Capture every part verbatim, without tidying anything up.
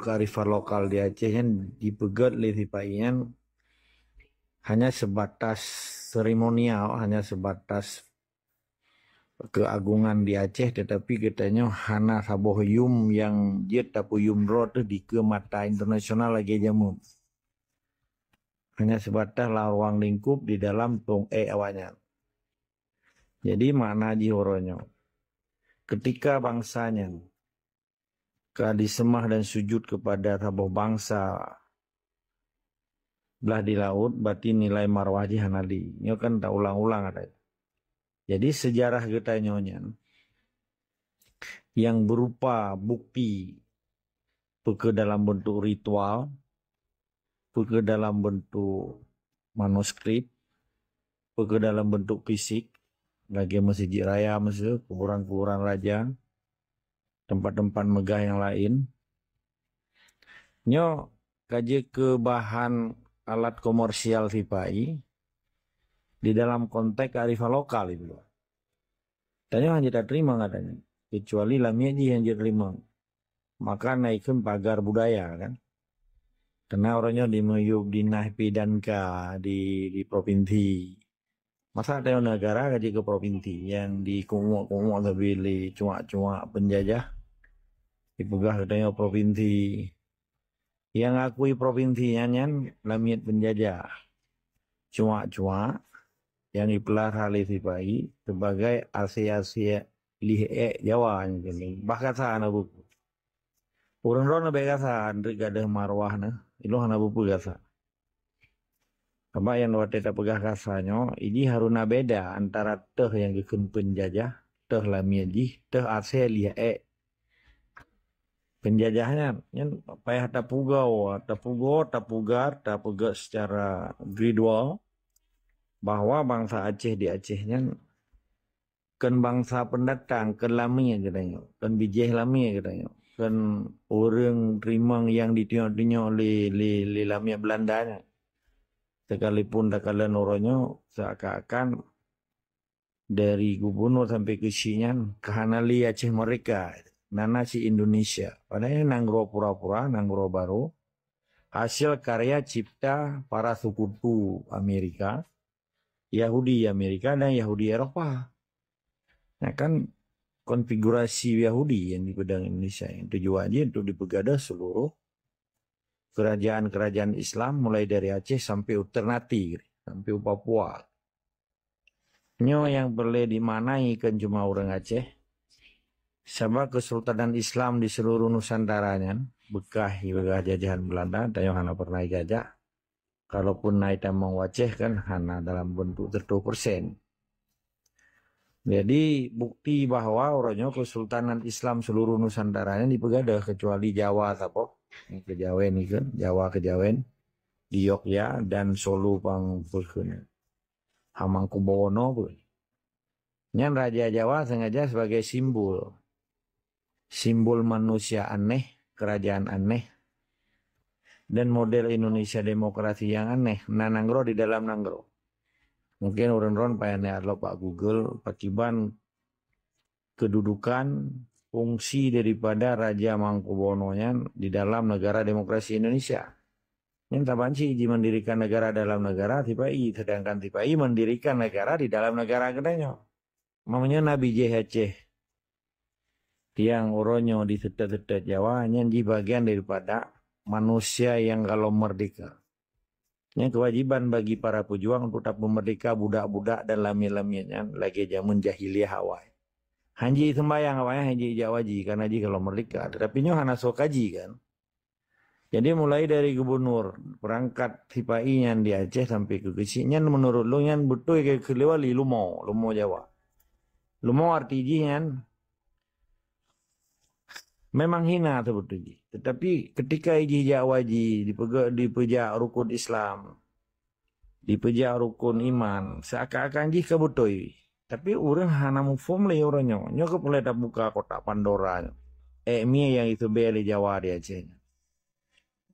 kearifan lokal di Aceh nyan dipeugét lé sipa-i nyan hanya sebatas seremonial, hanya sebatas keagungan di Aceh, tetapi geutanyoe hana saboh yum nyang jeuet tapeuyum droe teuh dikeue mata internasional lagée jameun. Hanya sebatas lam ruang lingkup di dalam tông ék awaknyan. Jadi makna jih uroe nyoe, ketika bangsa nyan ka diseumah dan sujud kepada saboh bangsa blah di laôt, berarti nilai marwah jih hana lé. Nyoe kan taulang-ulang ada. Jadi sejarah geutanyoe nyan yang berupa bukti, peu keuh dalam bentuk ritual, peu keuh dalam bentuk manuskrip, peu keuh dalam bentuk fisik, lagée Mesjid Raya Mesir, kuburan-kuburan raja, tempat-tempat megah yang lain. Nyoe ka jeuet keu bahan alat komersial sipa-i di dalam konteks kearifan lokal itu. Tanyoe hana jeuet tateurimong katanya, kecuali lamiet jih nyang jeuet teurimong. Maka na ikheun pagar budaya kan. Karena uroe nyoe di meuyueb di nah pi dan ka di, di provinsi. Masa tanyoe negara ka jeuet keu provinsi nyang di kungok-kungok sabe lé cuak-cuak penjajah. Dipeugah geutanyoe provinsi. Nyang akui provinsi nyan, nyan lamiet penjajah. Cuak-cuak yang dipeulara lé sipa-i sebagai asie-asie lih ék Jawa nyan keunan. Bah gasa na buku. Ureuëng droe na bék gasa, andeuet gadeuh marwah na, ilong hana buku gasa. Sabab nyang watée tapeugah gasa nyoe, iji haruna beda antara teuh nyang geukheun penjajah, teuh lamiet jih, teuh asie lih ék. Penjajah nyan, nyan payah tapugoe, tapugoe, tapugar, tapeugah secara gradual bahwa bangsa Aceh di Aceh nyan kon bangsa pendatang, kon lamiet geutanyoe, kon bijéh lamiet geutanyoe, kon ureuëng teurimong nyang ditunyok-tunyok lé, lé, lé lamiet Belanda nyan. Sekalipun takalon uroe nyoe, seakan-akan dari gubunur sampai keu si nyan ka hana lé Aceh Merdeka, nana si Indonesia. Padahai nanggroe pura-pura, nanggroe baru, hasil karya cipta para sekutu Amerika, Yahudi Amerika dan Yahudi Eropa. Nah kan, konfigurasi Yahudi yang dipeudong Indonesia yang tujuan jih untuk dipeugadoh seluruh kerajaan-kerajaan Islam mulai dari Aceh sampai u Ternate, sampai u Papua. Nyoe nyang peureulée dimaknai kon cuma ureuëng Aceh. Sabab Kesultanan Islam di seluruh Nusantara nyan, beukah ibadah jajahan Belanda, tanyoe hana pernah ijajah. Kalaupun na itamong u Aceh kan hana dalam bentuk seratus persen. Jadi bukti bahwa uroe nyoe Kesultanan Islam seluruh Nusantara nyan dipeugadoh kecuali Jawa saboh. Kejawen itu, Jawa Kejawen di Yogya dan Solo pang peukeuna. Hamengkubuwono pun. Nyan Raja Jawa sengaja sebagai simbol. Simbol manusia aneh, kerajaan aneh, dan model Indonesia demokrasi yang aneh, na nanggroe di dalam nanggroe. Mungkin ureuëng droen payah neualok bak Google, pakiban kedudukan fungsi daripada Raja Mangkubuwono nyan di dalam negara demokrasi Indonesia. Nyan saban cit jimendirikan negara dalam negara sipa-i, sedangkan sipa-i mendirikan negara di dalam negara geutanyoe. Mamanya Nabi Jeh Aceh tiang uroe nyoe di seutôt-seutôt Jawa, nyan jih bagian daripada manusia yang kalau merdeka. Nyan kewajiban bagi para pejuang untuk tapeumerdeka budak-budak dan lamiet-lamiet nyan lagée jameun jahiliyah awai. Hanji seumbayang awai, hanji ijak waji karena jih kalau merdeka. Tetapi nyoe hana soe kaji kan. Jadi mulai dari gubunur, perangkat sipa-i nyan di Aceh sampai ke keuchik nyan menurut lôn nyan beutôi ke keu lewali lumo, lumo Jawa. Lumo arti jih nyan memang hina sebetul jih. Tetapi ketika ijih jak waji, dipeugah dipeujak rukun Islam, dipeujak rukun iman, seakan-akan jih ka beutôi. Tapi ureuëng hana muphom lé uroe nyoe. Nyoe keuh peureulée tabuka kotak Pandora nyoe. Ék mie nyang iseubée lé Jawa di Aceh nyoe.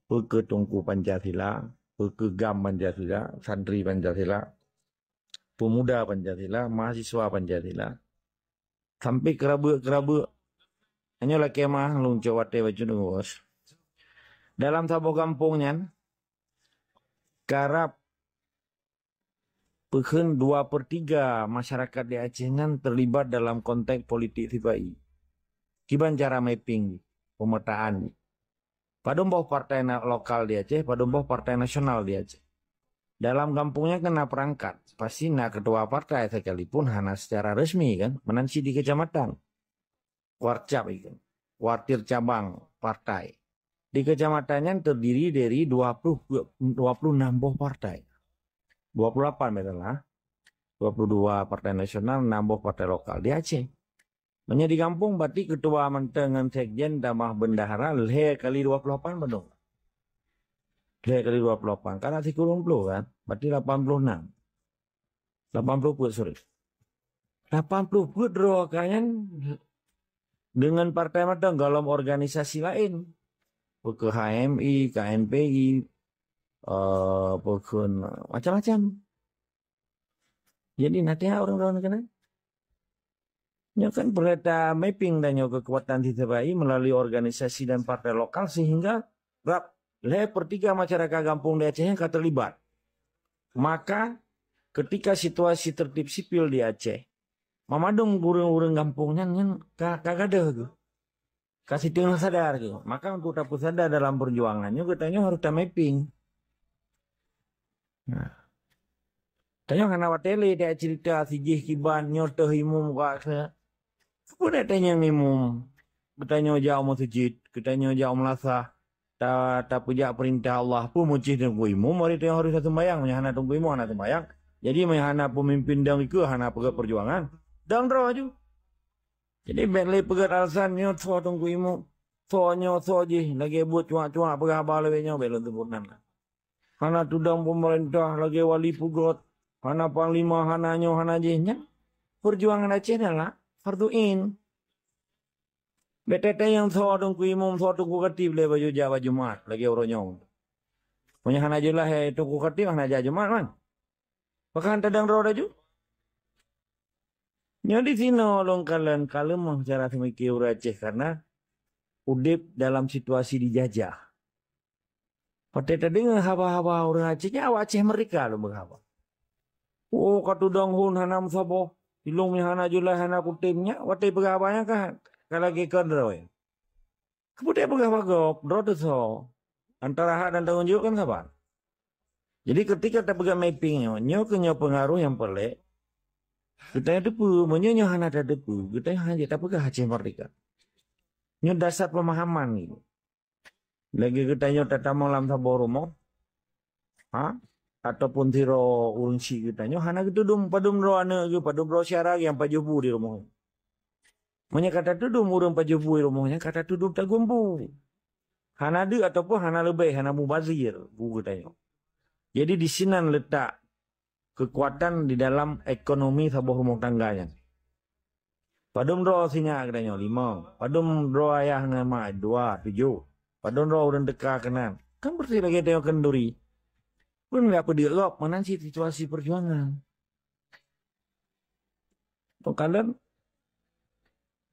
Peu keuh Teungku Pancasila, peu keuh GAM Pancasila, santri Pancasila, pemuda Pancasila, mahasiswa Pancasila, sampai keurabeuk-keurabeuk. Nyoe lakée meuah lôn cok watée bacut ngon bos. Dalam saboh gampông nyan, karab peukheun dua per tiga masyarakat di Aceh nyan terlibat dalam konteks politik sipa-i. Kiban cara mapping, pemetaan. Padum boh partai na-, lokal di Aceh, padum boh partai nasional di Aceh. Dalam gampông nyan kan na perangkat, pasti na ketua partai sekalipun hana secara resmi kan, meunan cit di kecamatan. Kuarcap itu, kuartir cabang partai. Di kecamatan nyan terdiri dari dua puluh, dua puluh enam boh partai. Dua puluh delapan biasalah. Dua puluh dua partai nasional, enam boh partai lokal di Aceh. Meunyoe di gampông, berarti ketua mantong ngon sekjen tamah bendahara lhèe kali dua puluh delapan bandum. Lhèe kali dua puluh delapan, karena sikureueng ploh kan? Berarti lapan puluh enam. Lapan puluh peuet, sorry. Lapan puluh peuet droe ka nyan deungon partai mantong golom organisasi laén. Peukeuh H M I, K N P I, eh, peukeuh macam-macam. Jadi, na teuh ureueng droe keunan. Nyoe kan peureuta mapping dan nyoe kekuatan sipa-i melalui organisasi dan partai lokal sehingga rab lhèe per tiga masyarakat gampông di Aceh nyan ka terlibat. Maka, ketika situasi tertib sipil di Aceh, mamandum ureueng-ureueng gampông nyan, nyan ka, ka gadôh geuh. Ka siteungoh sadar geuh. Maka untuk tapeusadar dalam perjuangan nyoe, geutanyoe harôh tamapping. Nah. Tanyoe hana watèe lé tacerita sijih kiban nyoe teuh imum ka se-, peue dak tanyoe imum? Geutanyoe jak u meuseujid, geutanyoe jak u meulasah, ta-, tapeujak peurintah Allah. Peue meucih teungku imum, hari tanyoe harôh taseumbayang. Meunyoe hana teungku imum, hana seumbayang. Jadi, meunyoe hana peumimpin dang ikeue, hana peugöt perjuangan. Dang droe aju. Jadi, bèk lé peugöt alasan nyoe soe teungku imum, soe nyoe soe jih, lagèe buet cuak-cuak peugah haba lagèe nyoe, bèk lôn seubut nan. Hana tudang peumeurintah lagèe wali peugöt, hana panglima, hana nyoe, hana jih. Nyan, perjuangan Aceh adalah fardhu ain. Bèk teuntèe nyang soe teungku imum, soe teungku khatib lé baju jak bak Jumat, lagèe uroe nyoe. Meunyoe hana jeulaih, eh, teungku khatib hana jak Jumat, man. Pakon tadang droe laju? Nyoe di sinoe lôn kalon ka leumoh cara seumike ureueng Aceh karena udép dalam situasi dijajah. Watèe tadeungoe haba-haba ureueng Aceh nyan, awak Aceh merdeka lôn peugah haba. Oh, ka tudang hon hana meusaboh, ilong nyan hana jeulaih, hana kutem nyan, watèe peugah haba nyan ka, ka lagèe kon droe. Keupeue tapeugah bak gob, droe teuh soe? Antara hak dan tanggong jaweueb kan saban. Jadi, ketika tapeugah mapping nyoe, nyoe keuh nyoe peungaroh nyang peureulèe. Geutanyoe teupeue, meunyoe nyoe hana tateupeue, geutanyoe hana jeuet tapeugah Aceh merdeka. Nyoe dasar peumahaman nyoe. Lagèe geutanyoe tatamong lam saboh rumoh, ha? Ataupun sidroe ureueng chik geutanyoe hana geutudum padum droe aneuk geuh, padum droe syedara geuh nyang pajoh bu di rumoh nyan. Meunyoe ka tatudum ureueng pajoh bu di rumoh nyan, ka tatudum taguen bu. Hana deuk ataupun hana leubeh, hana mubazir bu geutanyoe. Jadi, di sinan leutak keukuatan di dalam ekonomi saboh rumoh tangga nyan. Padum droe sinyak geutanyoe? Limong. Padum droe ayah ngon ma? Dua, tujoh. Padum droe ureueng teuka keunan? Kan beureuséh lagèe tanyoe kheun duri. Peue ndak peudeuek gob, meunan cit situasi perjuangan. Lôn kalon,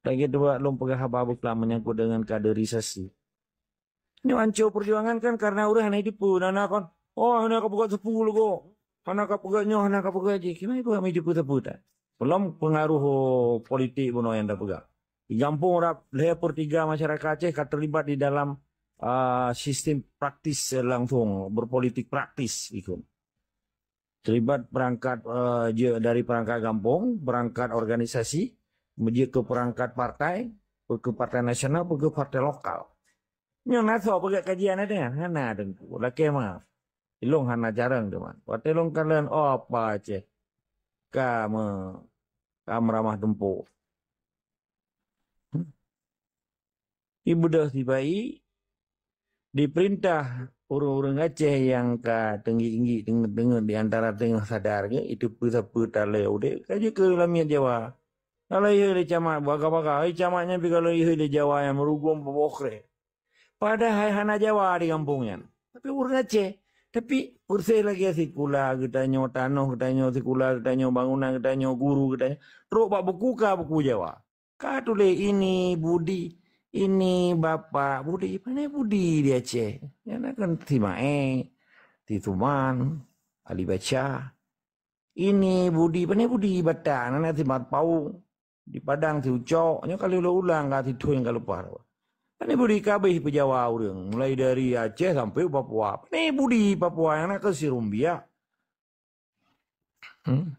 lagèe dua lôn peugah haba beuklam menyangkut dengan kaderisasi. Nyoe anco perjuangan kan karena ureueng hana jiteupeue, na, na kon, "Oh, hana ka peugah teupeue lagoe. Hana ka peugah nyoe, hana ka peugah jih." Kiban peugah hana jiteupeue sapeue tan? Belom pengaruh politik bunoe nyang tapeugah. Di gampông rab lhèe per tiga masyarakat Aceh ka terlibat di dalam, ah, sistem praktis langsung, berpolitik praktis ikut. Terlibat perangkat, eh, je dari perangkat gampông, perangkat organisasi, meujeuet keu perangkat partai, peue keu partai nasional, peue keu partai lokal. Nyoe na soe peugah kajian ada? Hana, Teungku. Lakèe maaf. Ilong hana carông teuma. Watèe lôn kalon, oh, apa Aceh? Ka me-, ka meuramah tumpôk. Ibeudôh sipa-i, dipeurintah ureueng-ureueng Aceh nyang ka teunggik-inggik teungeut-teungeut di antara teungoh sadar geuh, iteupeue sapeue talèe udép, ka jeuet keu lamiet Jawa. Ka lheueh lé camat bagaih-bagaih, "Hai, camat nyan pih ka lheueh lé Jawa nyang meurugom peuboh kreh." Padahai hana Jawa di gampông nyan, tapi ureueng Aceh. Tapi beureuséh lagèe sikula geutanyoe, tanoh geutanyoe, sikula geutanyoe, bangunan geutanyoe, guru geutanyoe, trok bak buku ka buku Jawa. Ka tuléh ini budi, Ini Bapak Budi, pane Budi di Aceh. Nyan kan si Mae, si Tuman, Ali Bacha. Ini Budi, pane Budi Batak, nyan si Mat Pau. Di Padang si Ucok, nyoe kali ulang-ulang ka si Thon ka lupa. Pane Budi kabeh peujawa ureueng, mulai dari Aceh sampai Papua. Pane Budi Papua, nyan kan si Rumbia. Hmm.